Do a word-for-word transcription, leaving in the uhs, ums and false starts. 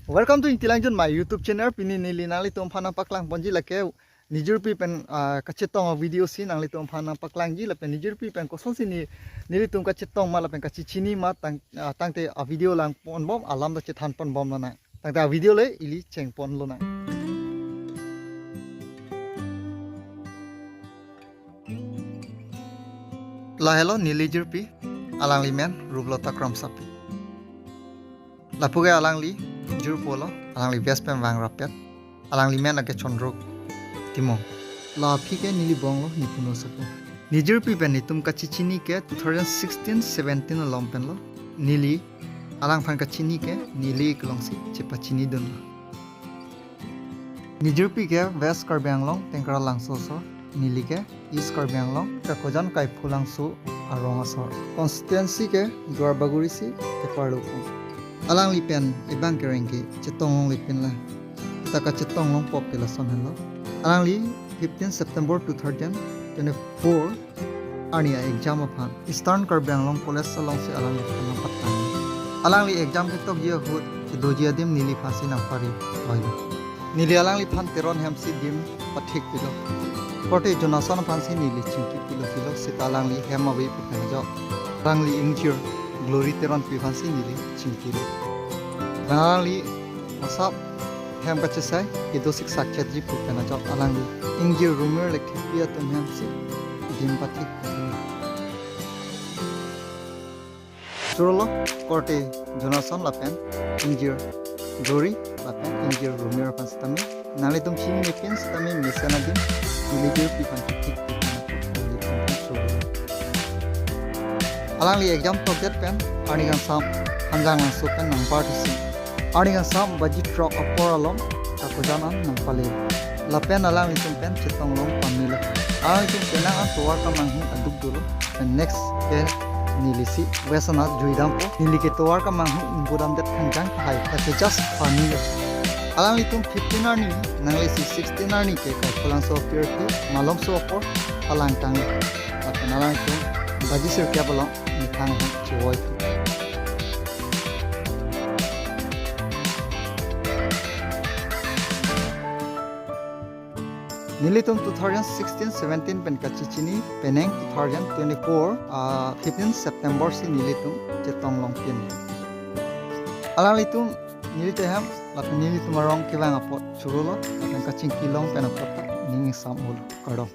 Welcome to Ingti Langjun, my YouTube channel. Pini neli nanglitum aphan nangpaklang ponji lake nijirpi pen, ah, kachetong a-video si nanglitum aphan nangpaklangji lapen nijirpi pen kosonsi ne, nelitum kachetong ma lapen kachechini ma tang, ah, tangte a-video lang ponbom alam ta chethan ponbom lonang. Tangte a-video le ili cheng pon lonang. Lahelo neli jirpi, alangli men Ruplota Kramsapi. Lapu ke alangli jirpo lo, alangli vest pen vang rapet, alangli men lake Chondro Timung. La aphi ke neli bong lo, Nipuno Sapu. Nijirpi pen netum kachechini ke two thousand sixteen seventeen along pen lo. Neli alangphan kachini ke neli kelongsi chepachini dunlo. Nijirpi ke West Karbi Anglong, Tengkara Langso asor. Neli ke East Karbi Anglong, Kakojan Kaiphu Langso arong asor. Constituency ke Duarbagori si keparlo pu. Alangli pen ebang kereng ke chetong longle pin la. Ta kachetong long pop ke lason henlo. Alangli fifteen September two thousand twenty-four arni a-exam aphan Eastern Karbi Anglong College alongsi alangliphan nangpatang. Alangli exam ketokji ahut kedoji adim neliphansi nangpari oilo. Neli alangliphan Teron hem si dim pathik pilo. Korte Jonason aphansi neli chingki pilo pilo seta alangli hem ave pu pen ajok alangli ingjir Glory Teronpi aphansi neli chingkilo. Alangli masap hem kachesai kedo siksak chetji pu pen ajok alangli ingjir Rumir Lekthepi atum hem si dim pathik. Churo lo korte Jonason lapen ingjir Glory lapen ingjir Rumir aphan sitame nanglitum chinine pin sitame mesen adim neli jirpi aphan ketik tik tik na put nanglitum aphan churo. Alangli exam tokdet pen arni kangsam Hanjang Langso pen nangpar thusi arni kangsam baji throk apor along Kakojan an nangpale. Lapen alanglitum pen chetong long pamelo. Alanglitum penang an tovar kamanghu aduk dolo. Pen next ke neli si West anat jui dampo. Neli ke tovar kamanghu inggo damdet khangjang kahai. Lake just pamelo. Alanglitum fifteen arni nanglesi sixteen arni ke Kaiphu Langso apirthe malomso apor alangtang. Lapen alanglitum baji sirkep along methang ahut chevoi. Nelitum two thousand sixteen seventeen pen kachechini penang two thousand twenty-four, ah, fifteen September si nelitum chetong long pin. Alanglitum neli tehem lapen nelitum arong kevang apot churo lo lapen kachingki long pen apot ta ning isam holo, kardom.